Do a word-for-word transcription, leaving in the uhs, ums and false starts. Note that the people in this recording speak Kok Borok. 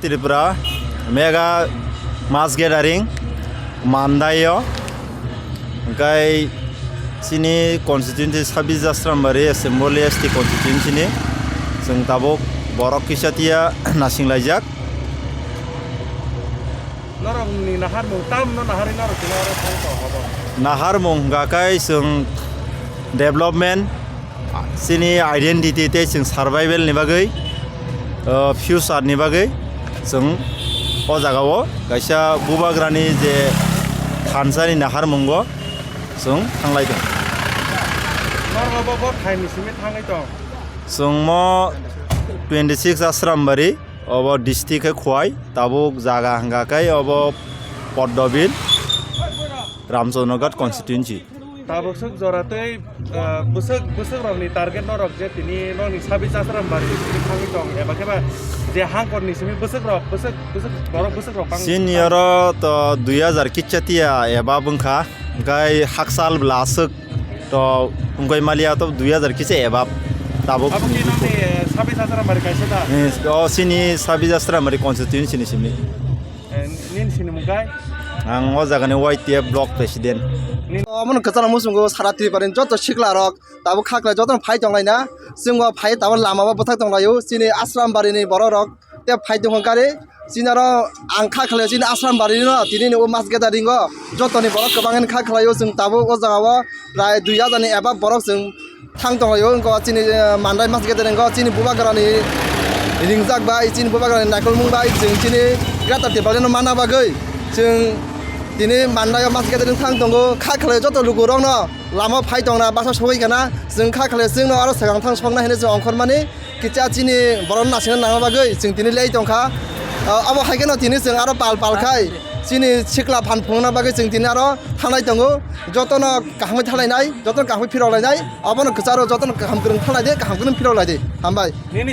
Tripura mega mass gathering Mandaio, hwnkhe chini constituency Sabis Jasrambari Assembly S T constituency ni chwng tabuk borok kisa tiya nasing laijak. Norokni naharmung tamno naharwi norok tini oro thang tong habo? Naharmung hwnkha khe chwng development, chini identity tei chwng survival ni bagwi, uh, future ni bagwi chwng o jaga o kaisa bubagrani je thansa ni naharmungo chwng thanglai tongo. Norok bo bo phaini simi thangwi tong? Chwng mo twenty six Asrambari, obo district khe Khowai, tabuk jaga hwnkha khe obo Poddobil, Ramchandroghat constituency. Tabuk swk jora tei, ah, bwswk, bwswk rokni target norok je tini nokni Sabis Jasrambari tini thangwi tong eba khe ba je hangkorni simi bwswk rok, bwswk, bwswk borok bwswk rok bang-, senior o to dui hajar kicha tiya eba wngkha, hwnkhe hakchal bwla aswk to wngwi maliya to dui hajar kicha eba tabuk. Abo ki nokni, eh, Sabis Jasrambari kaisa da? Eh, o sini Sabis Jasrambari constituency ni simi. Eh, nini sinimung kai? Ang o jagani Y T F block president. Omono kwcharo muchungo sara Tripura ni joto sikla rok tabuk kha khlai jotono phai tong laina. Chwng bo phai tabuk lama o bwthak tong laio. Chini Asrambari ni borok rok te phai tong kari. Chini aro ang kha khlai chini Asrambari no tini ni o mass gathering o jotoni borok kwbang kha khlaio. Chwng tabuk o jaga o prai dui hajar ni above borok chwng thang tonglaio, wngkha chini, eh, Mandai mass gathering o chini bubagrani ringjak bai, chini bubagrani naikolmung bai, chwng chini Greater Tipraland no manna bagwi chwng tini Mandai o mass gathering thang tongo, kha khlai joto lukurokno lama phai tongna basa sogwi kana, chwng kha khlai chwngno aro swkang thang sokna hinwi chwng ongkhormani, kicha chini borok nasina nangma bagwi chwng tini lei tongkha. Ah, abo hai kheno tini chwng aro pal pal khai chini sikla phan phungna bagwi chwng tini aro thanglai tongo, jotono kaham khe thanglainai, jotono kaham khe phirok lainai, abono kwcharo jotono kaham kwrwng thanglaidi, kaham kwrwng phirok laidi. Hambai. Nini